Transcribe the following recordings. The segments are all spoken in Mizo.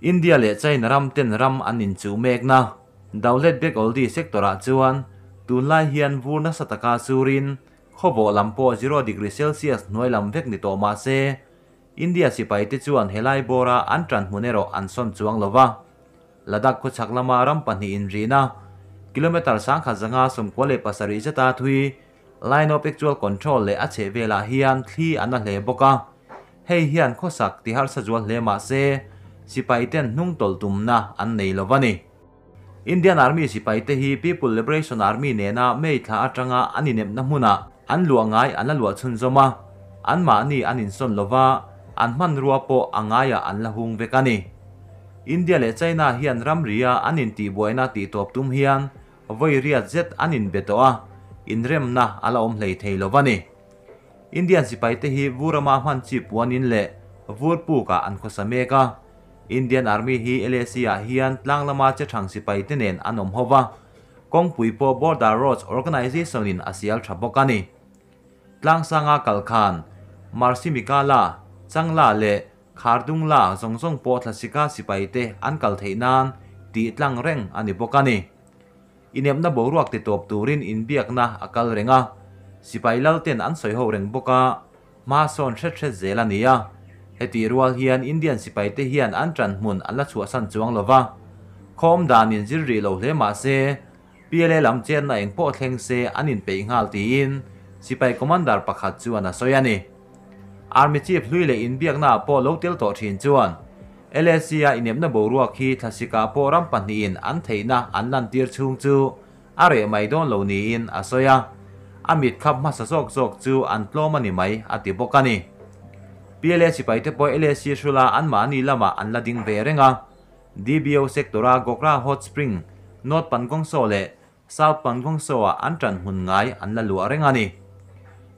India leh China ram ten ram an inchuh mekna Daulet Beg Oldi sector-ah chuan tunlai hian vur nasa taka surin khawvawh lam pawh 0°C hnuai lam vek ni tawh mah se India sipaite chuan helai bawra an tan hmun erawh an sawn chuang lova. Ladakh khawchhak lama ram pahnih inrina kilometre 1197 zeta thui Line of Actual Control leh a chheh velah hian thli an la hle bawk a. Hei hian khawsak ti harsa zual hle mah se sipaiten hnung tawlh tumna an nei lo a ni. Indian Army sipaite hi People Liberation Army nena May thla atanga an inepna hmunah an luah ngai an la luah chhunzawm a, anmahni an insawn lo va, an hmanrua pawh a ngaiah an la hung vek a ni. India leh China hian ramria an intihbuaina tihtawp tum hian vawi riat zet an inbe tawh a, inremna a la awm hlei thei lo a ni. Indian sipaite hi vurama hman chi puanin leh vur pukah an khawsa mek a. Indian Army hi LAC-ah hian tlang lama che thang sipaite nen an awm ho va, kawngpui pawh Border Roads Organisation-in a sial tha bawk a ni. Tlangsanga kalkhan, Marsimikala, Changla leh Khardungla zawng zawng pawh thlasika sipaite an kal theih nan tih tlang reng a ni bawk a ni. Inepna boruak ti tawp turin inbiakna a kal reng a, sipai lalten an sawi ho reng bawk a, hma sawn hret hret zel a ni a. Hetih rual hian Indian sipaite hian an tan hmun an la chhuahsan chuang lo va, khawm danin zir rih lo hle mah se, PLA lam chenna eng pawh thleng se an inpeih nghal tiin sipai commander pakhat chuan a sawi a ni. Army chief hlui leh inbiaknaah pawh lo tel tawh thin chuan LAC-a inepna boruak hi thlasikah pawh ram pahnihin an theihna an lantir chhung chu a reh mai dawn lo niin a sawi a, a mit khap hmasa zawk zawk chu an tlawm a ni mai a ti bawk a ni. PLA sipaite pawh LAC hrula anmahni lamah an la ding ve reng a, DBO sector-a Gogra Hot Spring, North Pangongso leh South Pangongso-ah an tan hmun ngai an la luah reng a ni.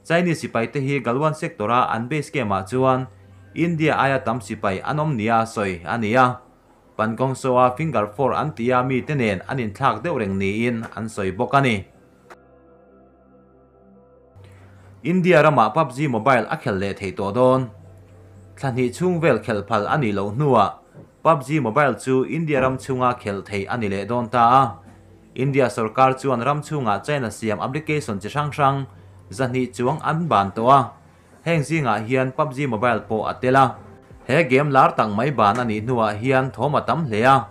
Chinese sipaite hi Galwan sector-a an base camp-ah chuan India aia tam sipai an awm nia sawi a ni a. Pangongso-a Finger Four an tia mite nen an inthlak deuh reng niin an sawi bawk a ni. India ramah PUBG Mobile a khel leh thei tawh dawn. Thla hnih chhung vel khelh phal a nih loh hnuah PUBG Mobile chu India ram chhunga khelh theih a ni leh dawn ta a. India sorkar chuan ram chhungah China siam application chi hrang hrang 200 chuang an ban tawh a. Heng zingah hian PUBG Mobile pawh a tel a. He game lar tak mai ban a nih hnuah hian thawm a tam hle a.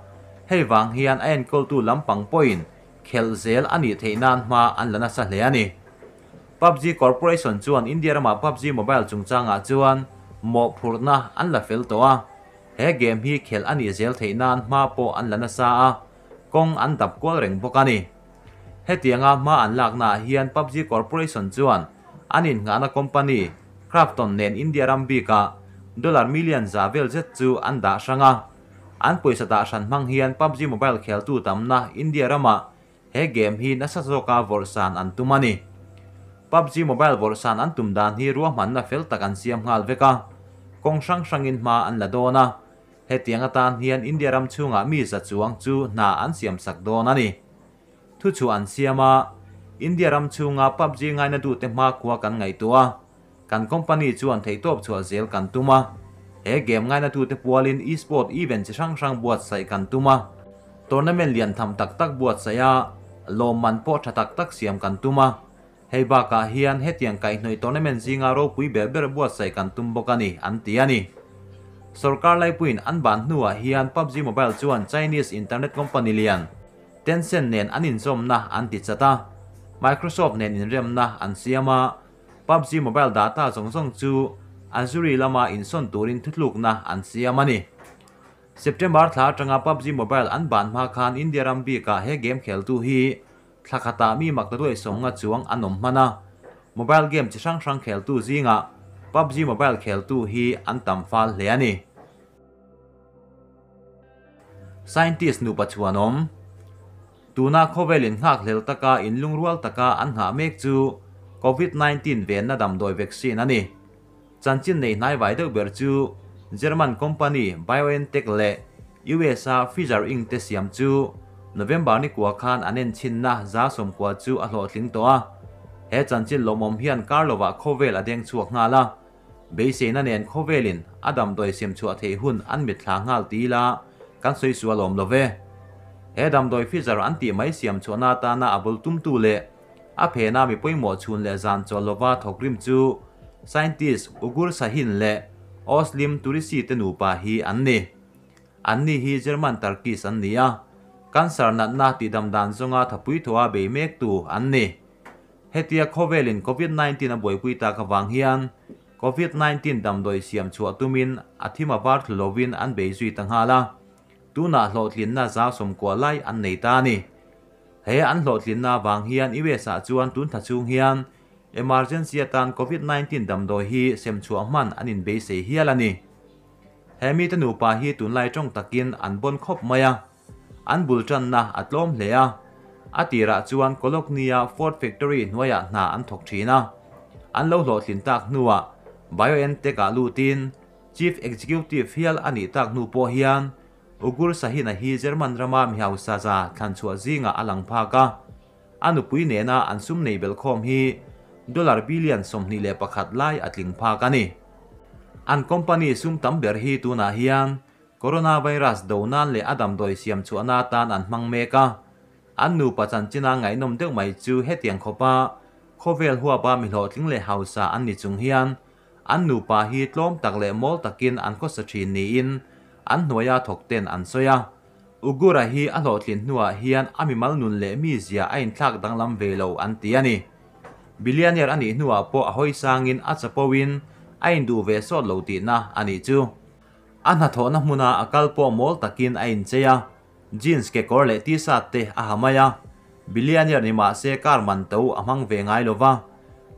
Hei vang hian a enkawltu lampang pawhin khelh zel a nih theih nan hma an la nasa hle a ni. PUBG Corporation chuan India ramah PUBG Mobile chungchangah chuan mawhphurhna an la fel tawh a, he game hi khelh a nih zel theih nan hma pawh an la nasa a, kawng an dap kual reng bawk a ni. Hetianga hma an laknaah hian PUBG Corporation chuan an innghahna company Krafton nen India ram bikah dollar million za vel zet chu an dah hrang a. An pawisa dah hran hmang hian PUBG Mobile kheltu tamna India ramah he game hi nasa zawka vawrhsan an tum a ni. PUBG Mobile vawrhsan an tum dan hi ruahmanna fel tak an siam nghal vek a, kawng hrang hrangin hma an la dawn a. Hetiang atan hian India ram chhungah mi za chuang chu hna an siamsak dawn a ni. Thuchhuah an siam a, India ram chhunga PUBG ngaina dute hmakhua kan ngaihtuah a, kan company chuan theihtawp chhuah zel kan tum a, he game ngainatute pualin e-sport event chi hrang hrang buatsaih kan tum a, tournament lian tham tak tak buatsaih a, lawmman pawh tha tak tak siam kan tum a, hei bakah hian hetiang kaihhnawih tournament zinga ropui ber ber buatsaih kan tum bawk a ni, an ti a ni. Sorkar laipuiin an ban hnuah hian PUBG Mobile chuan Chinese internet company lian Tencent nen an inzawmna an ti chat a, Microsoft nen inremna an siam a, PUBG Mobile data zawng zawng chu Azure lama insawn turin thutlukna an siam a ni. September thla atanga PUBG Mobile an ban hma khan India ram bikah he game kheltu hi thla khatah mi mak ta duai sawnga chuang an awm hman a, mobile game chi hrang hrang kheltu zingah PUBG Mobile kheltu hi an tam fal hle a ni. Scientist nupa chhuan awm. Tuna khawvelin nghakhlel taka inlungrual taka an nghah mek chu Covid-19 venna damdawi vaccine a ni. Chanchin nei hnai vai deuh ber chu German company BioNTech leh US-a Pfizer Inc te siam chu November ni kua khan an enchinna 90% chu a hlawhtling tawh a. He chanchin lawmawm hian kar lovah khawvel a deng chhuak nghal a. Beiseina nen khawvelin a damdawi siam chhuah theih hun an mitthla nghal ti ila kan sawi sual awm lo ve. He damdawi Pfizer an tih mai siam chhuahna atana a bul tumtu leh a phena mi pawimawh chhun leh zan chawl lova thawkrim chu scientist Ugur Sahin leh Ozlem Turisi te nupa hi an ni. Anni hi German Turkish an ni a, cancer natna tihdam dan zawnga thapui thawha bei mektu an ni. Hetia khawvelin Covid 19 a buaipui tak avang hian Covid 19 damdawi siam chhuah tumin a thim a var thlu lovin an bei zui ta nghal a, tunah hlawhtlinna zau sawmkua lai an nei ta a ni. He an hlawhtlinna avang hian US ah chuan tun thla chhung hian emergency atan Covid 19 damdawi hi sem chhuah hman an inbeisei hial a ni. He mite nupa hi tunlai tawng takin an bawn khawp mai a, an bul tanna a tlawm hle a. A tirah chuan Koloknia Ford Factory hnuaiah hna an thawk thin a. An lo hlawhtlin tak hnuah BioNTech-ah lutin Chief Executive hial a nih tak hnu pawh hian Ugur Sahin-a hi German rama mi hausa za thlan chhuah zingah a lang phak a. A nupui nena an sum nei belhkhawm hi dollar billion 21 lai a tling phak a ni. An company sum tam ber hi tunah hian coronavirus do nan leh a damdawi siam chhuahna atan an hmang mek a. An nupa chanchina ngaihnawm deuh mai chu hetiang khawpa khawvel huapa mi hlawhtling leh hausa an ni chung hian an nupa hi tlawm tak leh mawl takin an khawsa thin niin an hnuaia thawk ten an sawi a. Ugura hi a hlawhtlin hnuah hian a mimal nun leh mizia a inthlak danglam ve lo an ti a ni. Billionaire a nih hnuah pawh a hawi sangin a chapoin a induh ve sawt lo tihna a nih chu. A hnathawhna hmuna a kal pawh mawl takin a inchei a, jeans kekawr leh t-shirt te a ha mai a. Billionaire ni mah se car man to a hmang ve ngai lo va,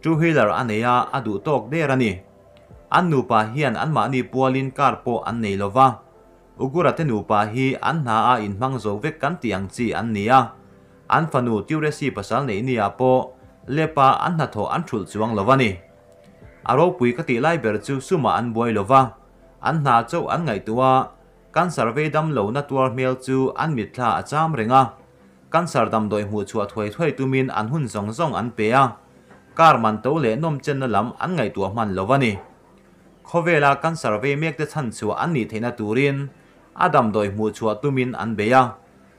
two wheeler a nei a, a duh tawk der a ni. An nupa hian anmahni pualin car pawh an nei lo va. Ugura te nupa hi an hna a inhmang zo vek kan tih ang chi an ni a, an fanu Tiuresi pasal neih nia pawh Lepa an hnathawh an thulh chuang lo a ni. A ropui ka tih lai ber chu sumah an buai lo va, an hna chauh an ngaihtuah a, cancer vei dam lohna tuar hmel chu an mitthla a cham reng a, cancer damdawi hmuh chhuah thuai thuai tumin an hun zawng zawng an pe a, kar man to leh nawm chenna lam an ngaihtuah hman lo a ni. Khawvela cancer vei mekte chhan chhuah an nih theihna turin a damdawi hmuh chhuah tumin an bei a,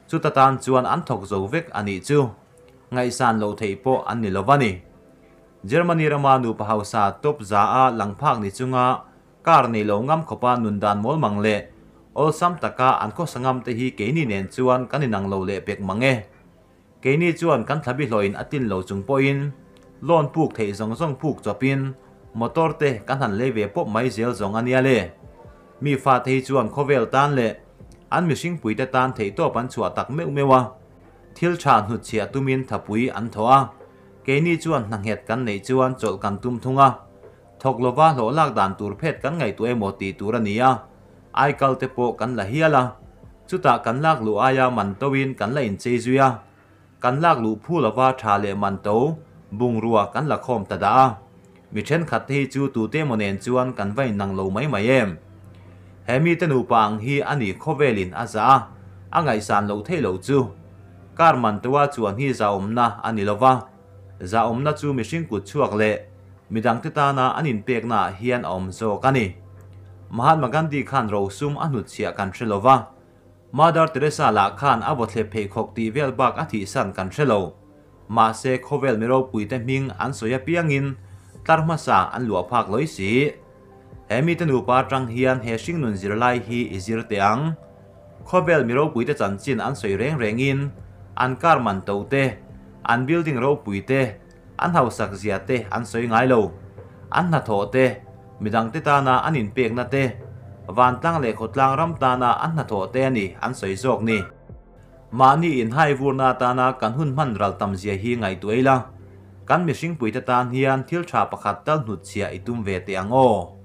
chuta tan chuan an thawk zo vek a nih chu. Ngaihsan loh theih pawh an ni lo va ni. Germany rama nupa hausa top za a lang phak ni chunga car nei lo ngam khawpa nun dan mawl mang leh awlsam taka an khawsa ngam te hi keini nen chuan kan inang lo leh pek mang e. Keini chuan kan thlabi hlawhin a tin lo chung pawhin loan puk theih zawng zawng puk chawpin motor te kan han lei ve pawp mai zel zawng a nia le. Mi fate hi chuan khawvel tan leh an mihring puite tan theihtawp an chhuah tak meuh meuh a, thil tha hnutchhiah tumin thapui an thawh a, keini chuan hna nghet kan neih chuan chawlh kan tum thung a, thawk lova hlawh lak dan tur phet kan ngaihtuah emaw tih tur a ni a, aikal te pawh kan la hial a, chutah kan lak luh aia man toin kan la inchei zui a, kan lak luh phu lova tha leh man to bungrua kan la khawm ta dah a, mi thenkhat te hi chu tute emaw nen chuan kan va inang lo mai mai em? He mite nupa ang hi a ni khawvelin a zah a, a ngaihsan loh theih loh chu. Kar man toa chuan hi zahawmna a ni lova, zahawmna chu mihring kut chhuak leh midangte tana an inpeknaah hian a awm zawk a ni. Mahatma Gandhi khan rosum a hnutchhiah kan hre lo va, Mother Teresa lah khan a vawthlep pheikhawk tih vel bak a thihsan kan hre lo. Mahse khawvel mi ropuite hming an sawi apiangin tlar hmasa an luah phak lawi si. He mite nupa atang hian he hringnun zirlai hi i zir teh ang. Khawvel mi ropuite chanchin an sawi reng rengin an car man to te, an building ropui te, An hausak zia te an sawi ngai lo. An hnathawh te, midangte tana an inpekna te, vantlang leh khawtlang ram tana an hnathawh te a ni an sawi zawk ni. Mahni inhai vurna atana kan hun hman ral tam zia hi ngaihtuah ila, kan mihringpuite tan hian thil tha pakhat tal hnutchhiah i tum ve teh ang aw.